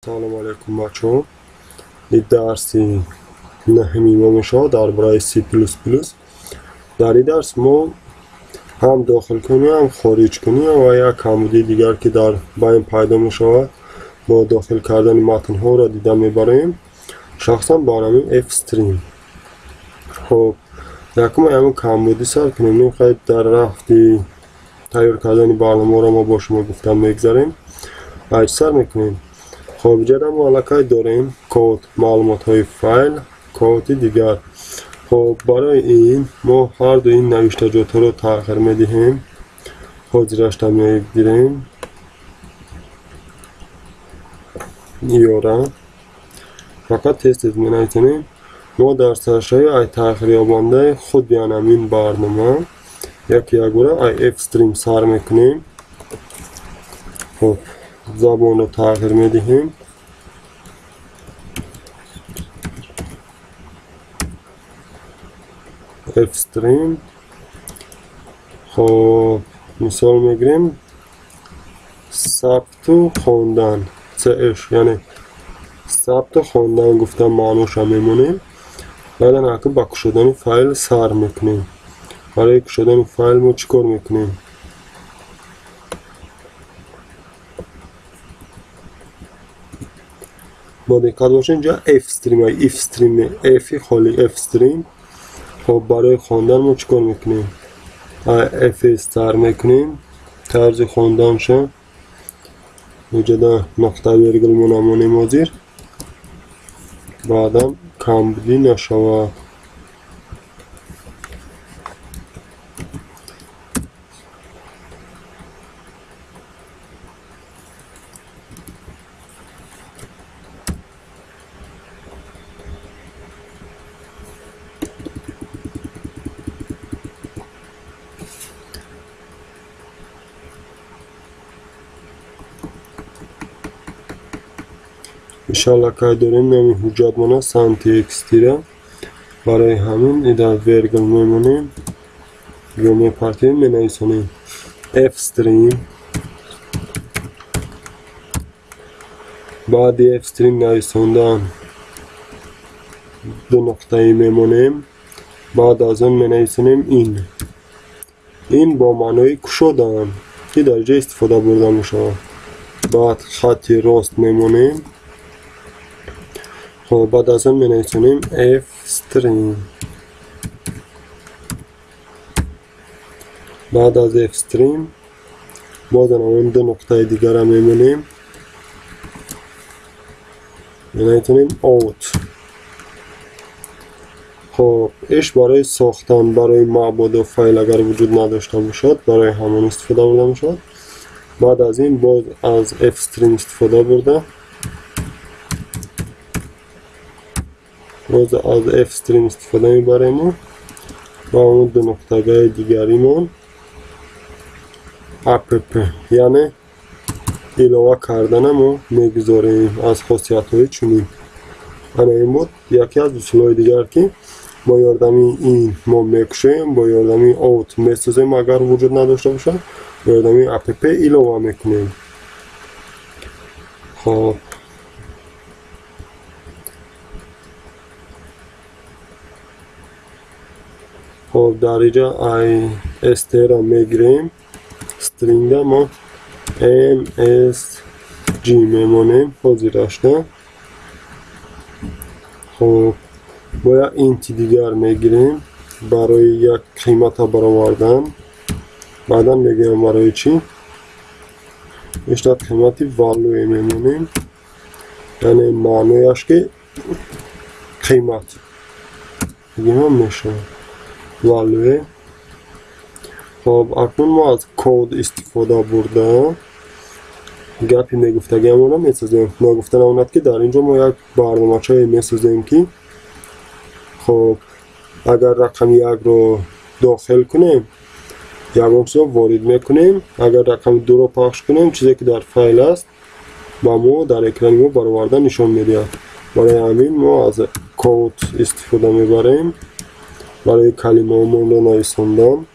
Ассалому алайкум бачаҳо. Ин дарси нӯҳуми мо мешавад дар бораи C++. Дар ин дарс мо ҳам дохилкунӣ, ҳам хориҷкунӣ ва як камбудии дигар, ки дар байн пайдо мешавад бо дохил кардани матнҳоро дида мебарем, шахсан ба ҳамин fstream. Хоб, якум ҳамин камбудӣ сар кунем. Мехоҳед дар рафти тайёр кардани барномаро мо бо шумо гуфта мегзарем. Чӣ сар мекунем? Хоб, иҷода мо аллакай дорем код, маълумотҳои файл, коди дигар. Хоб, барои ин мо ҳарду ин навиштаҷотҳоро тағйир медиҳем. Ҳозирашта мегирем. Ёра. Фақат тез-тез менависем. Мо дар саршави ай тағйирёбандаи худи ҳамин барнома яке якбора ай fstream сар мекунем. Хоб, забонро тағйир медиҳем. Fstream. Хоб, мисол мегирем сабту хондан, ch, яъне сабту хондан гуфта маъноша мемонем. Баъдан ака ба кушодани файл сар мекунем. Барои кушодани файл мо чӣ кор мекунем? Бо диққат бошед, инҷа fstream, ifstream, f холи fstream. Хоб, барои хондан мо чӣ кор мекунем? F сар мекунем. Тарзи хонданша инҷода нуқта вергул монамонем ҳозир. Баъдан камбудӣ нашавад. Иншалло кай дорем нами ҳуҷҷатмона san.txt-ра. Барои ҳамин ида вергул мемонем ё мепартем, менависонем fstream. Баъди fstream нависондан ду нуқтаи мемонем. Баъд аз он менависонем ин. Ин бо маънои кушодан, ки дар ҷо истифода бурда мешавад. Баъд хатти рост мемонем. Хоб, баъд аз он менависонем fstream. Баъд аз fstream боз он ду нуқтаи дигара мемонем. Менависонем out. Хоб, иш барои сохтан, барои маъбуду файл агар вуҷуд надошта бошад, барои ҳамон истифода бурда мешавад. Баъд аз ин боз аз fstream истифода бурда, боз аз fstream истифода мебарем ва он ду нуқтагаи дигаримон app, яъне илова кардана мо мегузорем аз хосиятҳои чунин. Ана ин буд яке аз усулҳои дигар, ки бо ёрдами ин мо мекушоем, бо ёрдами out месозем агар вуҷуд надошта бошад, бо ёрдами app илова мекунем. Хоб, хоб, дар инҷа i st-ро мегирем. String-а мо msg мемонем ҳозирашда. Хоб, бояд int дигар мегирем барои як қимата баровардан. Баъдан мегӯям барои чӣ. Бештар қимати value мемонем, яъне маънояш ки қимат бигем мешавад value. Хоб, акнун мо аз код истифода бурда гапи мегуфтагиамонро месозем. Ногуфта намонад, ки дар инҷо мо як барномачае месозем, ки хоб, агар рақами якро дохил кунем, ягон чизо ворид мекунем. Агар рақами дуро пахш кунем, чизе ки дар файл аст ба мо дар экрани мо бароварда нишон медиҳад. Барои ҳамин мо аз код истифода мебарем барои калимаҳомонро нависондан.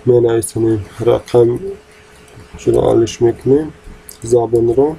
Менависонем рақам Чиро алиш мекунем? Забонро.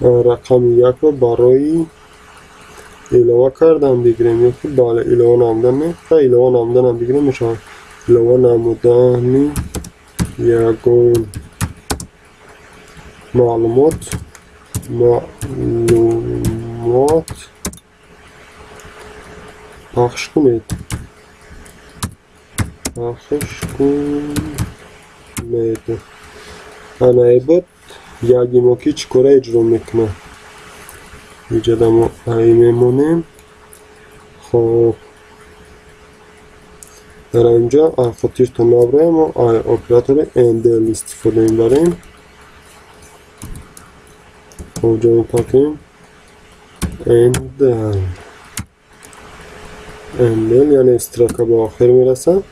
Рақами якро барои илова кардан бигирем ё ки бале илова намудан не, илова намуданам бигирем мешавад. Илова намудани ягон маълумот пахш кунед. Ана буд яги мо ки чӣ кора иҷро мекунад. Иҷода мо ай мемонем. Хоб дар инҷо хотиртон набарем, мо ай оператори endl истифода мебарем. Хоб ҷо мепакем endl. Endl яъне строка ба охир мерасад.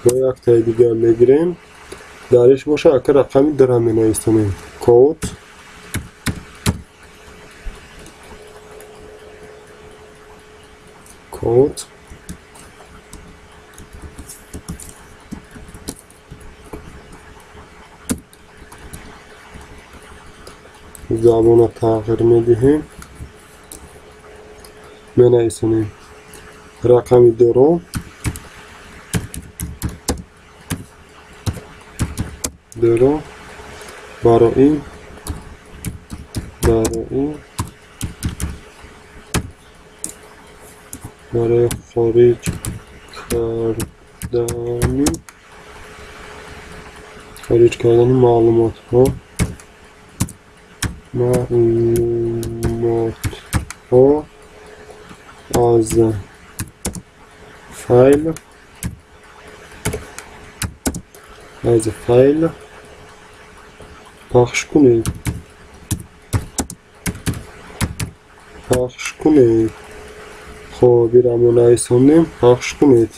Бо яктаи дигар мегирем. Дариш боша ака рақами дара менависонем. Код код забонро тағйир медиҳем. Менависонем рақами дуро барои хориҷ кардани маълумотҳо аз файл пахш кунед. Хоб ира мо нависонем пахш кунед.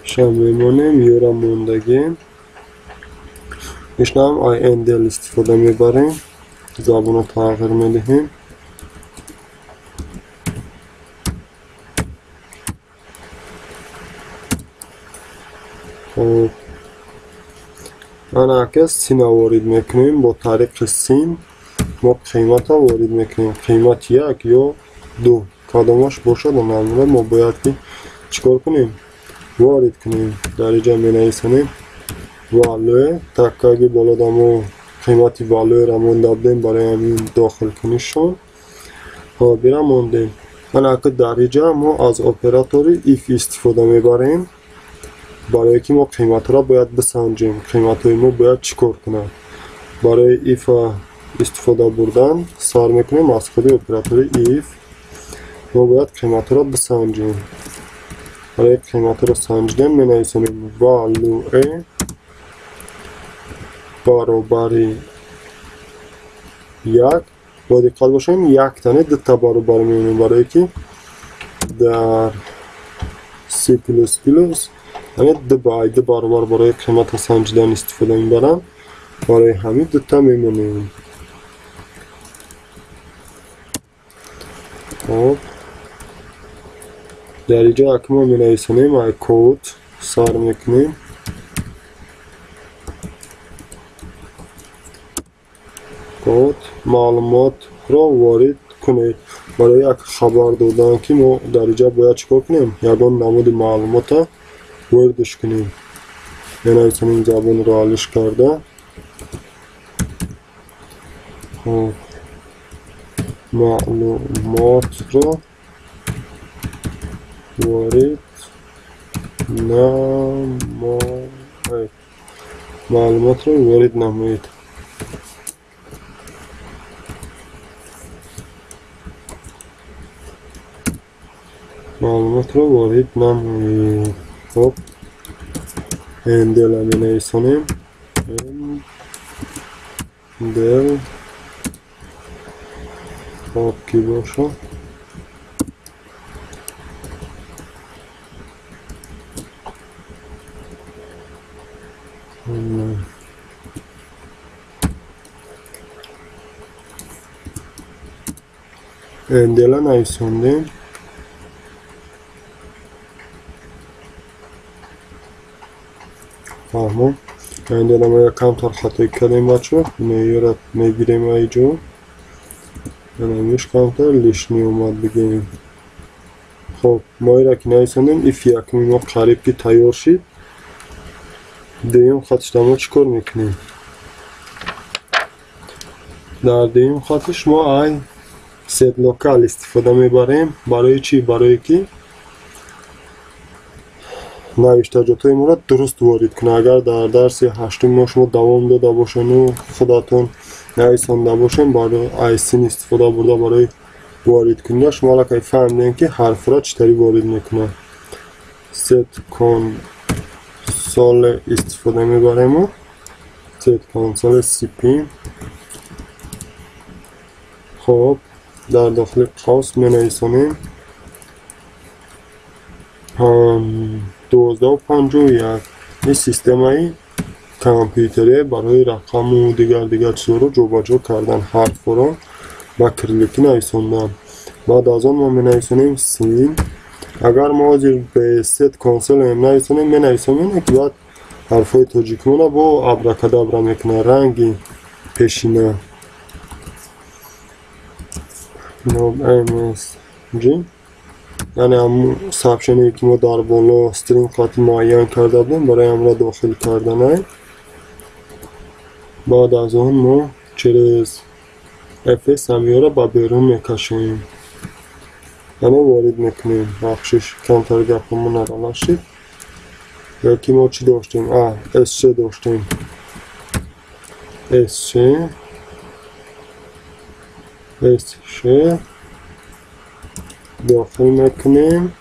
Ша мемонем ёра мондагем. Ишнам endl истифода мебарем. Забонро тағйир медиҳем. Хоб ана ака сина ворид мекунем. Бо тариқи син мо қимата ворид мекунем. Қимати як ё ду кадомаш бошад намуна мо бояд ки чикор кунем? Ворид кунем. Дар инҷа менависонем value. Таккаги болода мо қимати value-ро монда будем барои ҳамин дохил кунишон. Хоб ира мондем. Ана ака дар инҷа мо аз оператори if истифода мебарем. Барои ки мо қиматро бояд бисанҷем. Қиматҳои мо бояд чӣ кор кунад? Барои if истифода бурдан сар мекунем аз худи оператори if. Мо бояд қиматро бисанҷем. Барои қиматро санҷидан менависонем value баробари як. Бо диққат бошем, яктане дута баробар мемонем, барое ки дар C++ яъне ду ба ду баробар барои қиматро санҷидан истифода мебарам. Барои ҳамин дута мемонем. Хоб дар инҷо ака мо менависонем ай код сар мекунем. Код маълумотро ворид кунед. Барои як хабар додан ки мо дар инҷа бояд чӣ кор кунем? Ягон намуди маълумотро воридш кунем. Менависонем забонро алиш карда. Хоб маълумотро ворид намоед. Маълумотро ворид намоед. Маълумотро ворид намоед. Хоб endl менависонем. endl хоб ки бошад. Endl нависондем. Фаҳмо. Endl мо як камтар хатоӣ кардем бачаҳо. Меъёра мегирем айҷо. Анамиш камтар лишний омад бигирем. Хоб, мо ира ки нависондем, if якуми мо қариб ки тайёр шид. Дуюм хатишда мо чӣ кор мекунем? Дар дуюм хатиш мо ай set local истифода мебарем. Барои чӣ? Барое ки навиштаҷотҳои моро дуруст ворид кунад. Агар дар дарси ҳаштуми мо шумо давом дода бошену худатон нависонда бошем, барои айсин истифода бурда барои ворид кунида шумо аллакай фаҳмидем ки ҳарфро чӣ таври ворид мекунад. Set console истифода мебарему. Set console cp. Хоб, дар дохили қавс менависонем 1251. Ин системаи компютерие барои рақаму дигар чизҳоро ҷобаҷо кардан, ҳарфҳоро ба кирилликӣ нависондан. Баъд аз он мо менависонем син. Агар мо ҳозир бе set console нависонем, менависонем ки баъд ҳарфҳои тоҷикимонро бо абракадабра мекунад, ранги пешина. MSG, яъне ҳамун сообщение ки мо дар боло стринг қати муайян карда будем, барои ҳамра дохил карданай. Баъд аз он мо через fs ҳамиёро ба берун мекашем, яъне ворид мекунем. Бахшиш, камтар гапамон аралашид. Ё ки мо чӣ доштем? Sc доштем. Sc sc дохил мекунем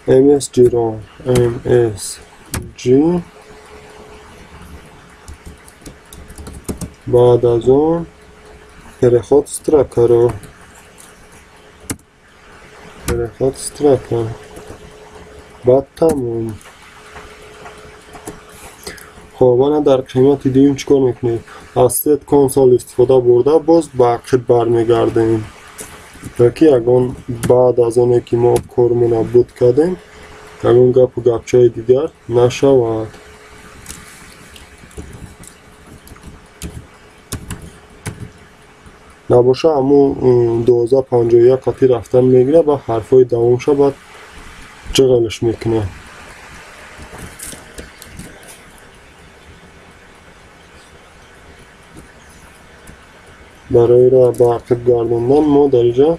msg-ро, msg. Баъд аз он переход строкаро, переход строка. Баъд тамом. Хоб, ана дар қимати дуюм чӣ кор мекунем? Аз set console истифода бурда боз ба ақиб бармегардем. Ёки ягон баъд аз оне ки мо кормона буд кардем, ягон гапу гапчаи дигар нашавад. Набоша ҳамун 1251 қати рафтан мегирад ва ҳарфҳои давомша баъд ҷиғалш мекунад. Барои ра ба ақиб гардондан мо дар инҷа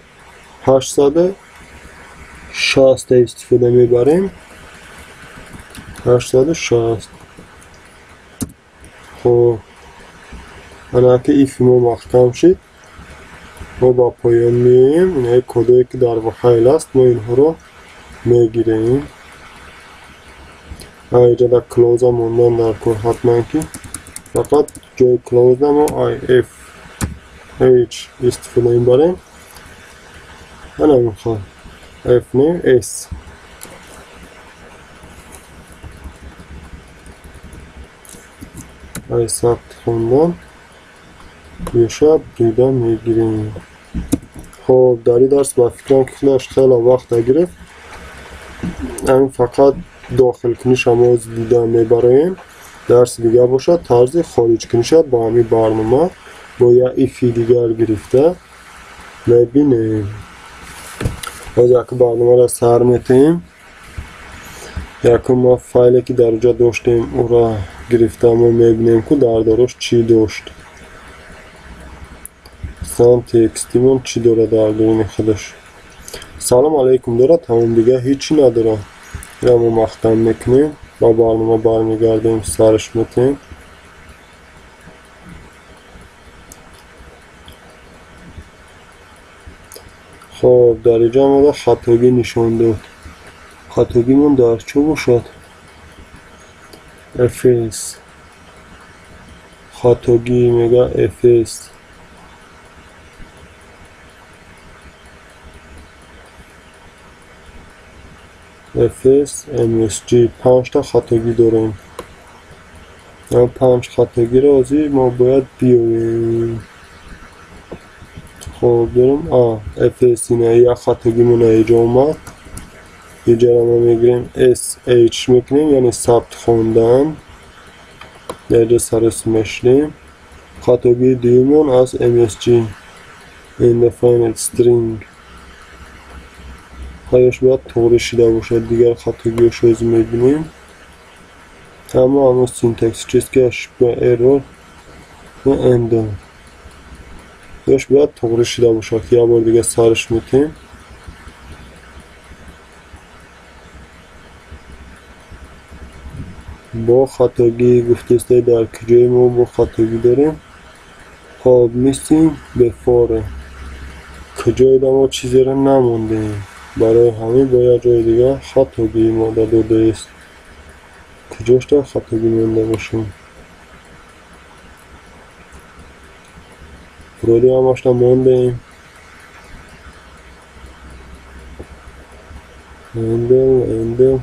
860 истифода мебарем. 860. Хоб, ана ки if мо маҳкам шид, мо ба поён меоем. Инаи кодое ки дар файл аст, мо инҳоро мегирем. Инҷа дар close мондан дар кор ҳатман ки фақат ҷои close мо if h истифода мебарем. Ана мехоҳам f не s. Ай сабт хондан реша брида мегирем. Хоб, дар ин дарс ба фикрам ки худаш хеле вақт гирифт. Ҳамин фақат дохилкуниша мо дида мебароем. Дарси дигар бошад тарзи хориҷкуниша бо ҳамин барнома бо як if дигар гирифта мебинем. Боз як барномаро сар метаҳем. Якум мо файле ки дар ҷо доштем ӯро гирифта мо мебинем ку дар дорош чӣ дошт. Сан текстимон чӣ дорад дар дуруни худаш. Салом алейкум дорад, тамом, дигар ҳеҷ чӣ надорад. Ира мо маҳкам мекунем, ба барнома бармегардем, сараш метаҳем. Хоб, дар инҷа моро хатогӣ нишон дод. Хатогимон дар чӣ бошад? Fs. Хатогӣ мега fs. Fs msg 5 та хатогӣ дорем. Панҷ хатогиро ҳозир мо бояд биёвем. Хоб, дорем FS, ина як хатогимон инҷо омад. Инҷаро мо мегирем, SH мекунем, яъне сабт хондан. Дар инҷо сарос мешудем. Хатогии дуюмон аз MSG undefined string. Хаёш бояд туғри шида бошад. Дигар хатогиҳош ҳозир мебинем. Аммо ҳамон синтаксический ошибка, error endl ёш бояд туғри шида бошад, ки як бор дига сарш метем. Бо хатогӣ гуфтестай, дар куҷои мо бо хатогӣ дорем? Хоб, missing before. Куҷоида мо чизеро намондем, барои ҳамин бо як ҷои дига хатогии мо додааст. Куҷошта хатогӣ монда бошем? Вроде ҳамашта мондем. Endl, endl,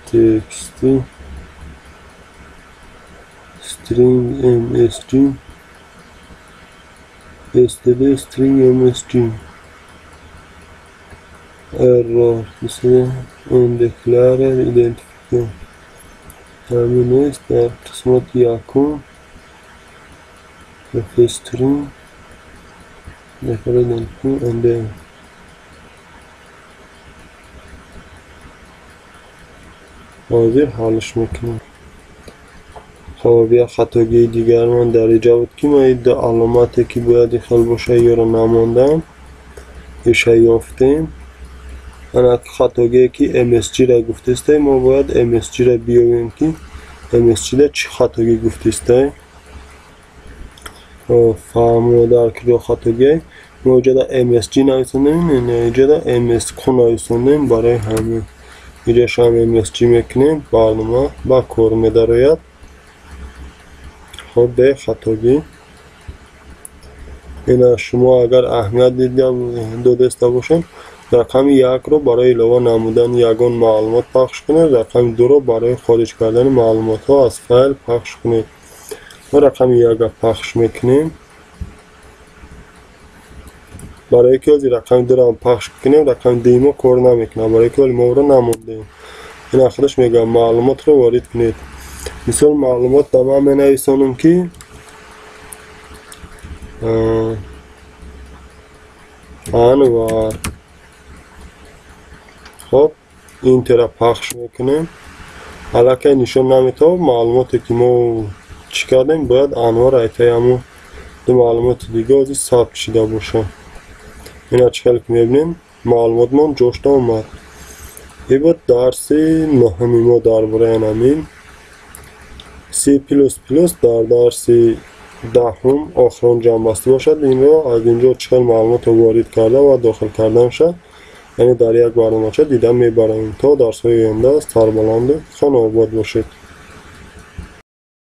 txt, string msg, std string msg, error undeclared identifier. Ҳамин нест. Дар қисмати якум string declared identifier endl. Ҳозир ҳаллш мекунем. Хоб, як хатогии дигармон дар инҷа буд, ки мо ду аломате ки бояд хел боша, ёро намондам. Иша ёфтем. Ана хатогие ки MSG-ра гуфтестай, мо бояд MSG-ра биёвем, ки MSG-да чӣ хатогӣ гуфтестай. Фаҳмо, дар куҷо хатогие? Мо инҷода MSG нависондем, инҷода MSQ нависондем, барои ҳамин инҷашам MSG мекунем, барнома ба кор медарояд. Хоб, бе хатогӣ. Ина шумо агар аҳамият додаиста бошед, рақами якро барои илова намудани ягон маълумот пахш кунед, рақами дуро барои хориҷ кардани маълумотҳо аз файл пахш кунед. Мо рақами якро пахш мекунем. Барои ки ҳозир рақами дуро пахш кунем, рақами дуи мо кор намекунад, барои ки ҳоли мо ӯро намондем. Ина худаш мегӯяд: маълумотро ворид кунед. Мисол, маълумот ба ман менависонам, ки Анвар. Хоб, enter а пахш мекунем. Аллакай нишон наметавад маълумоте ки мо чӣ кардем, бояд Анвар айтаи ҳамун ду маълумоти дига ҳозир сабт шида бошад. Ина чӣ хеле ки мебинем, маълумотмон ҷошта омад. Ин буд дарси нуҳуми мо дар бораи ҳамин C++. Дар дарси даҳум охирон ҷамъбастӣ бошад. Инро аз инҷо чӣ хел маълумотро ворид карда ва дохил кардан шад, яъне дар як барномача дида мебарем. То дарсҳои оянда сарбаланду хонаобод бошед.